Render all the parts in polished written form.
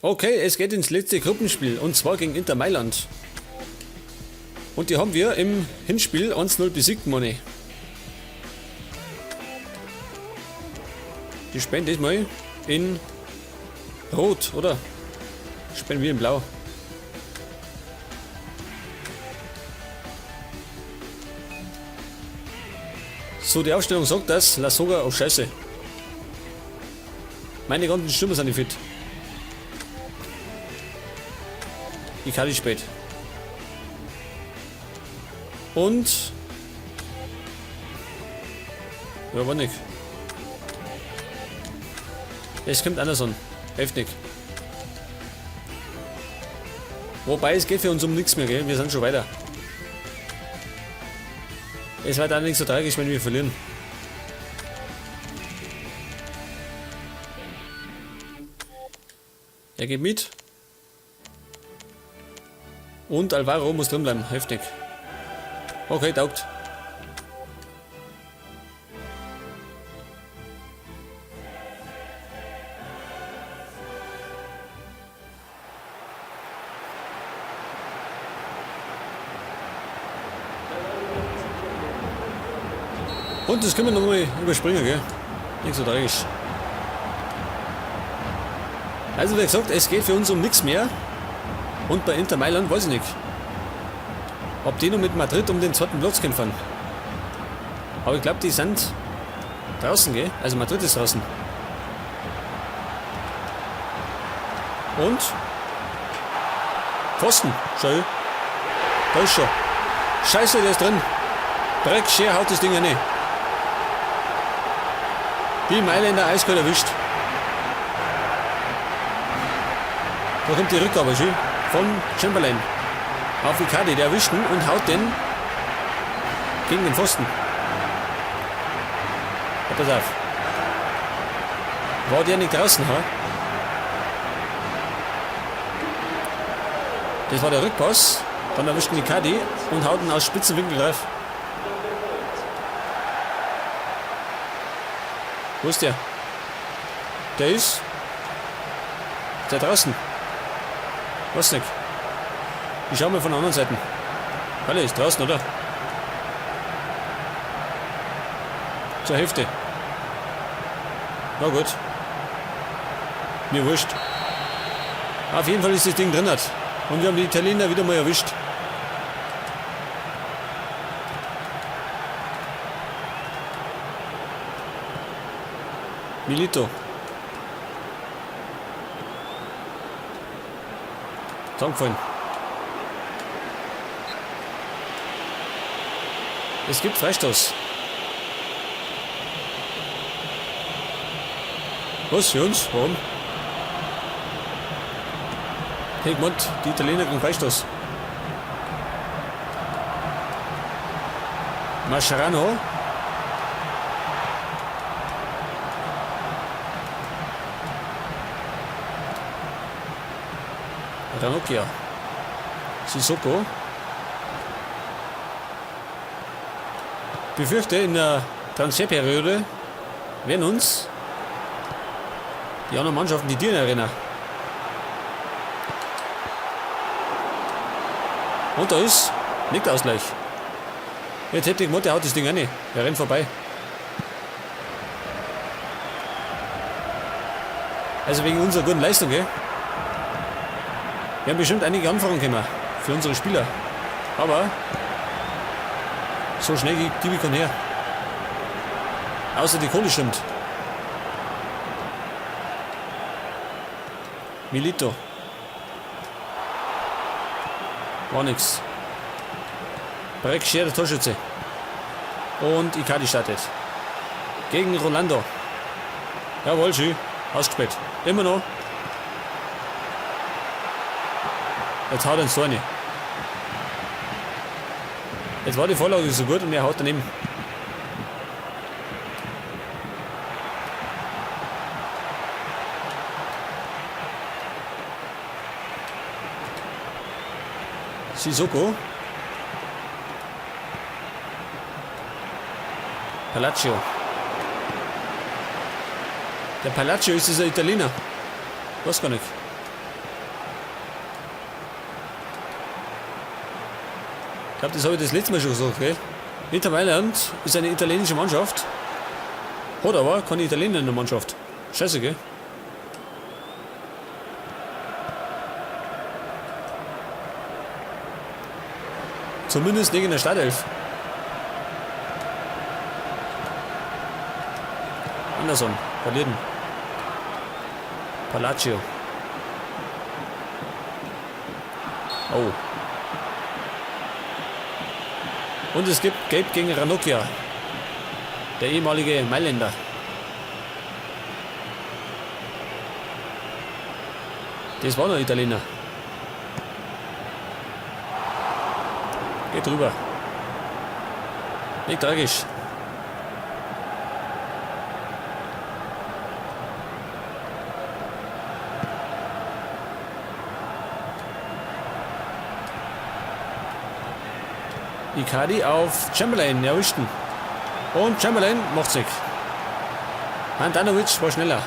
Okay, es geht ins letzte Gruppenspiel und zwar gegen Inter Mailand. Und die haben wir im Hinspiel 1-0 besiegt, Money. Die spielen diesmal in Rot, oder? Spielen wir in Blau. So, die Aufstellung sagt das. Lasogga, oh Scheiße. Meine ganzen Stürmer sind nicht fit. Icardi spät. Und. Ja, war nicht. Es kommt Anderson. Hilft nicht. Wobei, es geht für uns um nichts mehr, gell? Wir sind schon weiter. Es war dann nicht so tragisch, wenn wir verlieren. Er geht mit. Und Alvaro muss drin bleiben. Heftig. Okay, taugt. Und das können wir nochmal überspringen, gell? Nicht so tragisch. Also wie gesagt, es geht für uns um nichts mehr. Und bei Inter Mailand weiß ich nicht, ob die noch mit Madrid um den zweiten Platz kämpfen. Aber ich glaub, die sind draußen, gell? Also Madrid ist draußen. Und? Pfosten, schön. Da ist schon. Scheiße, der ist drin. Dreck, Scher haut das Ding rein. Die Mailänder eiskalt erwischt. Da kommt die Rückgabe schön von Chamberlain auf Icardi, der erwischt ihn und haut den gegen den Pfosten. Ja, pass auf. War der nicht draußen, ha? Das war der Rückpass. Dann erwischt ihn Icardi und haut ihn aus spitzen Winkel drauf. Wo ist der? Der ist da draußen. Was nicht? Ich schau mal von der anderen Seite. Halle ist draußen, oder? Zur Hälfte. Na gut. Mir wurscht. Auf jeden Fall ist das Ding drin. Und wir haben die Italiener wieder mal erwischt. Milito. Zusammengefallen. Es gibt Freistoß. Was für uns? Warum? Hey, Mond, die Italiener kriegen Freistoß. Mascherano. Ranocchia. Sissoko. Befürchte, in der Transferperiode werden uns die anderen Mannschaften die Tiere erinnern. Und da ist nicht Ausgleich. Jetzt hätte ich gemacht, der haut das Ding rein. Er rennt vorbei. Also wegen unserer guten Leistung, gell? Wir haben bestimmt einige Anfragen gekommen für unsere Spieler. Aber so schnell gebe ich keinen her. Außer die Kohle stimmt. Milito. War nix. Breck, Schere, Torschütze. Und Icardi startet. Gegen Rolando. Jawohl, schön. Ausgespielt. Immer noch. Jetzt haut er ins Tor rein. Jetzt war die Vorlage so gut und er haut daneben. Sissoko. Palacio. Der Palacio ist dieser Italiener. Weiß gar nicht. glaube, das habe ich das letzte Mal schon gesagt, gell? Inter Mailand ist eine italienische Mannschaft. Hat aber keine Italiener in der Mannschaft. Scheiße, gell? Zumindest nicht in der Startelf. Anderson, verlieren. Palacio. Oh. Und es gibt Gelb gegen Ranocchia. Der ehemalige Mailänder. Das war noch Italiener. Geht drüber. Nicht tragisch. Icardi auf Chamberlain, erwischten. Und Chamberlain macht's nicht. Handanovic war schneller.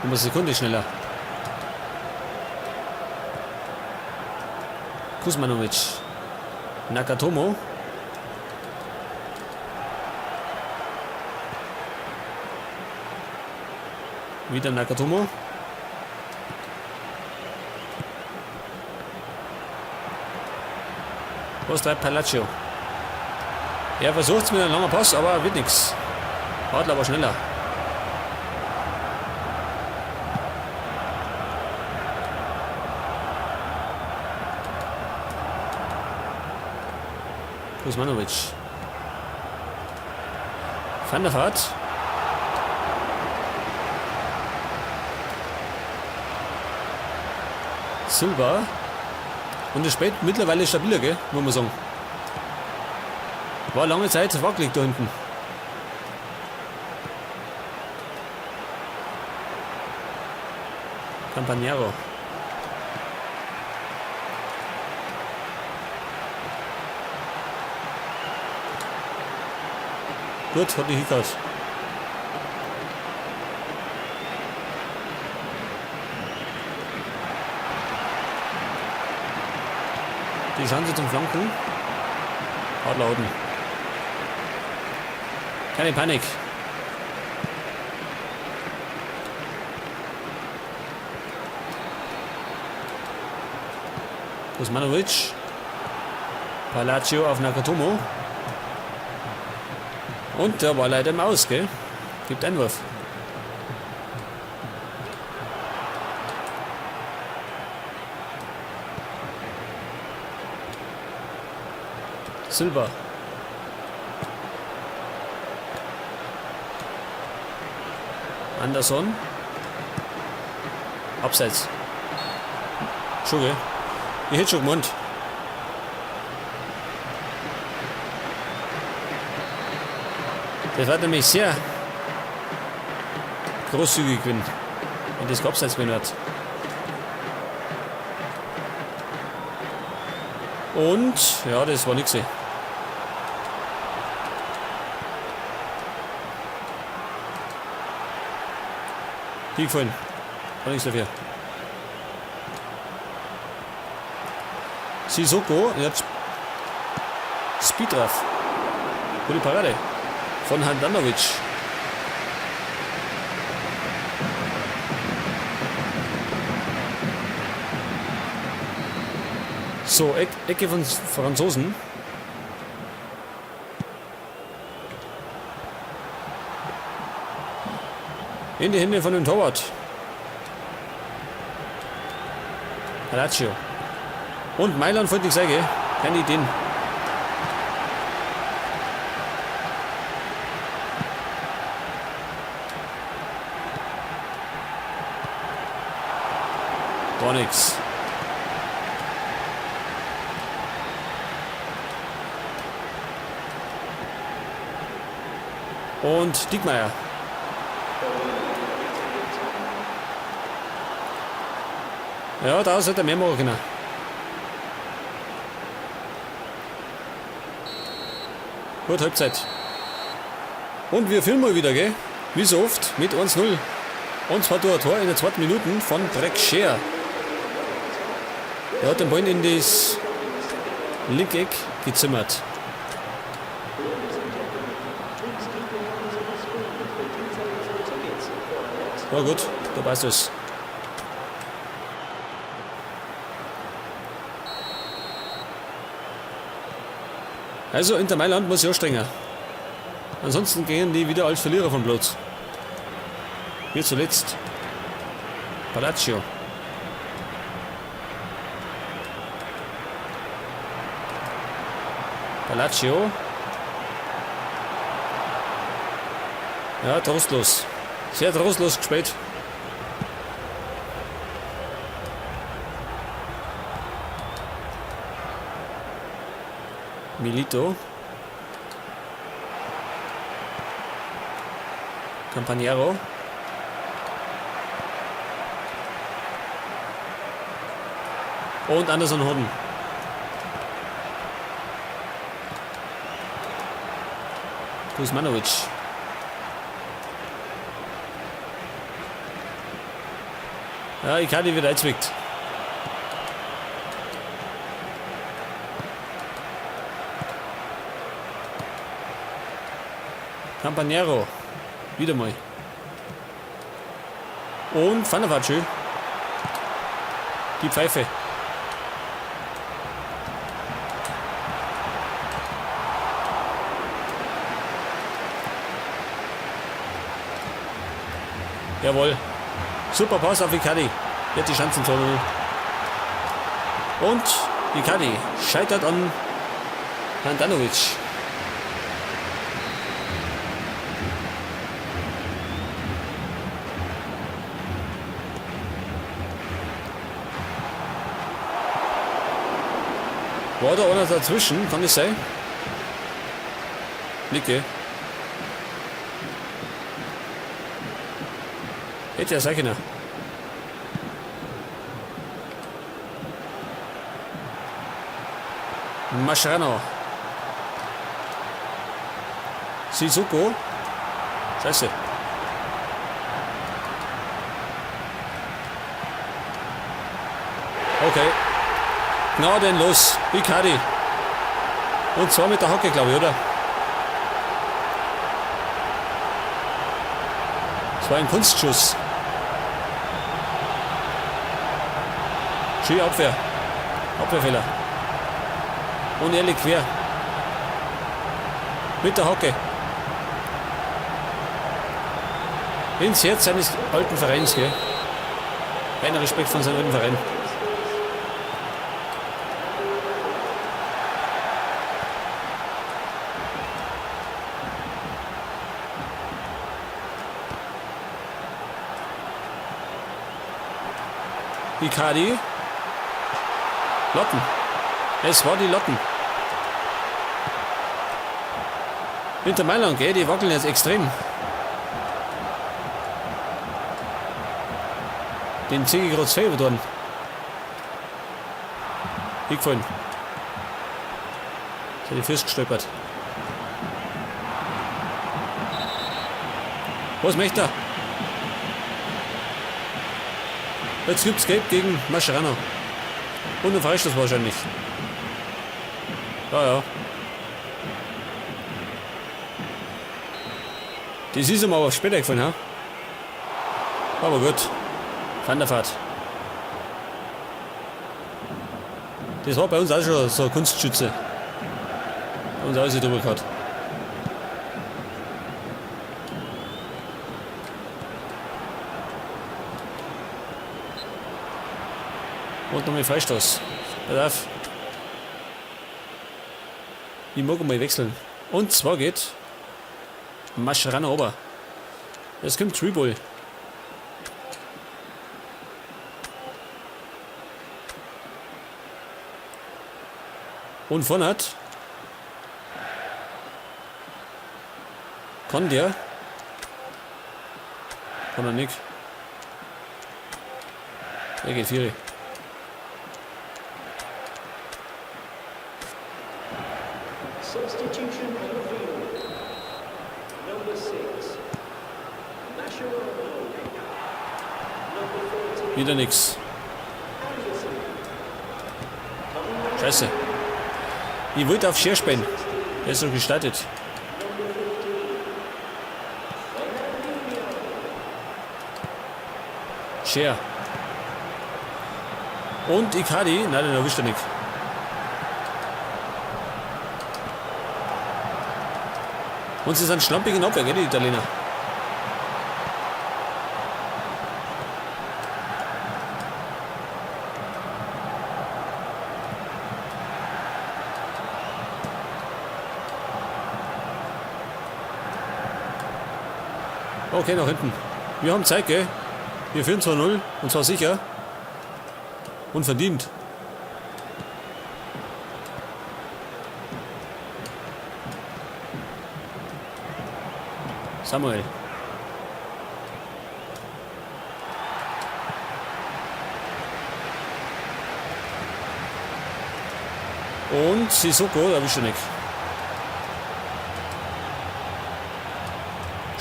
Um eine Sekunde schneller. Kuzmanovic. Nakatomo. Wieder Nakatomo. Was treibt Palacio? Er versucht es mit einem langen Pass, aber wird nichts. Adler war schneller. Kuzmanovic. Van der Vaart. Silva. Und es spielt mittlerweile stabiler, gell? Muss man sagen. War lange Zeit wackelig da hinten. Campagnaro. Gut, hat nicht hingehört. Die Chance zum Flanken. Adler Oden. Keine Panik. Kuzmanovic. Palacio auf Nakatomo. Und der war leider im Aus, gell? Gibt Einwurf. Silva. Anderson. Abseits. Schon, gell? Ich hätte schon gemeint. Das war nämlich sehr großzügig, wenn das Abseits gewesen wird. Und, ja, das war nix. Hingefallen. War nichts dafür. Sissoko, jetzt Speedraff. Gute Parade von Handanovic. So, Ecke von Franzosen. In die Hände von dem Torwart. Palacio. Und Mailand wollte ich sagen, keine Ideen. Gar nichts. Und Diekmeier. Ja, da sollte er mehr machen können. Gut, Halbzeit. Und wir filmen mal wieder, gell? Wie so oft, mit 1-0. Und zwar durch ein Tor in der zweiten Minute von Breck Scheer. Der hat den Ball in das Linke Eck gezimmert. Na gut, da passt es. Also Inter Mailand muss sich anstrengen. Ansonsten gehen die wieder als Verlierer vom Platz. Wie zuletzt. Palacio. Palacio. Ja, trostlos. Sehr trostlos gespielt. Milito. Campagnaro. Und Anderson Hodden. Kuzmanovic. Ja, Icardi wird eingezwickt. Campanero. Wieder mal. Und Van der Vaart, schön. Die Pfeife. Jawohl. Super Pass auf Icardi. Der hat die Chancen. Und Icardi scheitert an Handanovic. War da einer dazwischen? Kann das sein? Licke. Hätte ja sein können. Mascherano. Sissoko. Scheiße. Okay. Gnadenlos. Icardi. Und zwar mit der Hacke, glaube ich, oder? Das war ein Kunstschuss. Schöne Abwehr. Abwehrfehler. Und er liegt quer. Mit der Hacke. Ins Herz seines alten Vereins, gell? Kein Respekt von seinem alten Verein. Icardi. Lotten. Es war die Lotten. Inter Mailand, gell? Die wackeln jetzt extrem. Den zieh ich gerade selber dran. Hingefallen. Jetzt hat die Füße gestolpert. Was möchte er? Jetzt gibt's Gelb gegen Mascherano. Und ein Freistoß wahrscheinlich. Ja, ja. Das ist ihm aber später gefallen, ha? Aber gut. Van der Vaart. Das war bei uns auch schon so ein Kunstschütze. Bei uns auch sich drüber gehabt. Und nochmal Freistoß. Pass auf. Ich mag mal wechseln. Und zwar geht Mascherano ober. Jetzt kommt Tribul. Und vorne hat. Kann der? Kann er nicht. Der geht vier. Substitution on the field. Number 6. Mascherano. Number 14. Wieder nix. Anderson. Scheiße. Ich wollte auf Scher spielen. Der ist noch gestartet. Scher. Und Icardi. Nein, den erwischt er nicht. Und sie sind schlampig in Abwehr, gell, die Italiener. Okay, nach hinten. Wir haben Zeit, gell? Wir führen 2-0 und zwar sicher. Und verdient. Samuel. Und Sissoko, da erwischt er nicht.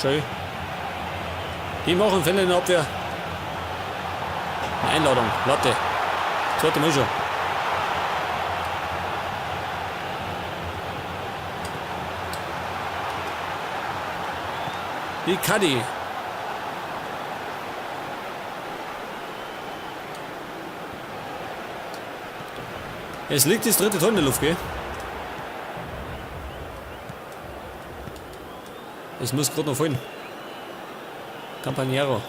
Schön. Die machen Fälle in der Abwehr. Eine Einladung. Latte. Zweite Mal schon. Icardi. Es liegt das dritte Tor in der Luft, gell? Es muss gerade noch fallen. Campagnaro.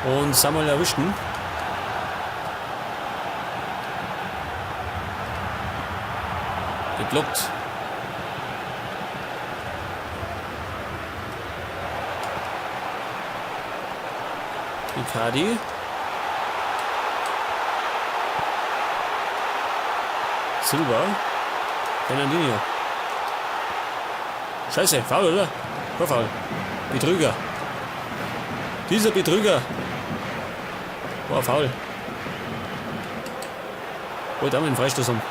Und Samuel erwischten. Geblockt. Icardi. Silva. Fernandinho. Scheiße, Foul, oder? War Foul. Betrüger. Dieser Betrüger. War Foul. Wollte auch mal einen Freistoß haben.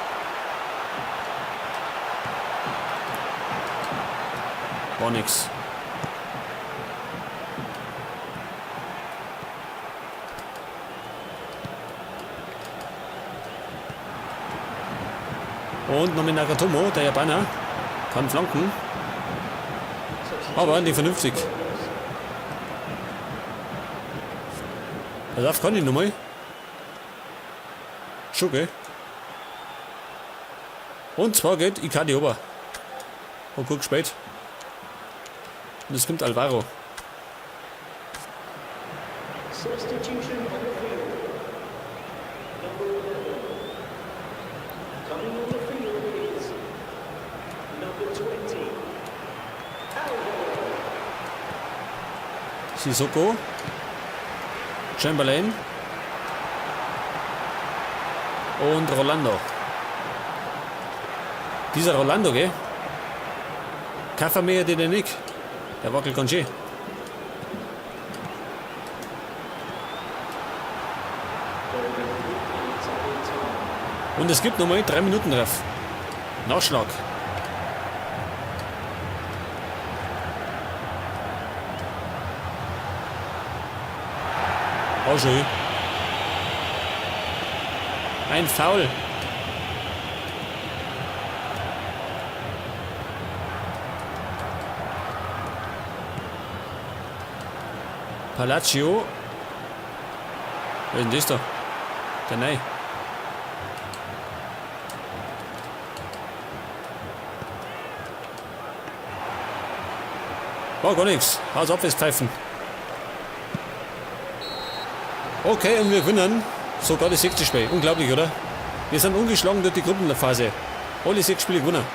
War nix. Und noch mit Nagatomo, der Japaner, kann flanken. Aber nicht vernünftig. Pass auf, kann ich nochmal. Schon, gell? Und zwar geht Icardi ober. Und gut gespielt. Und es kommt Alvaro. Substitution on the field. Number 11. Coming on the field is number 20. Alvaro. Sissoko. Chamberlain. Und Rolando. Dieser Rolando, gell? Kaffee den nicht. Der wackelt ganz schön. Und es gibt nochmal 3 Minuten drauf. Nachschlag. Oh, schön. Ein Foul. Palacio. Wer ist denn das da? Der Nei. War gar nichts. Haus ab, pfeifen. Okay, und wir gewinnen sogar das 6. Spiel. Unglaublich, oder? Wir sind ungeschlagen durch die Gruppenphase. Alle 6 Spiele gewonnen.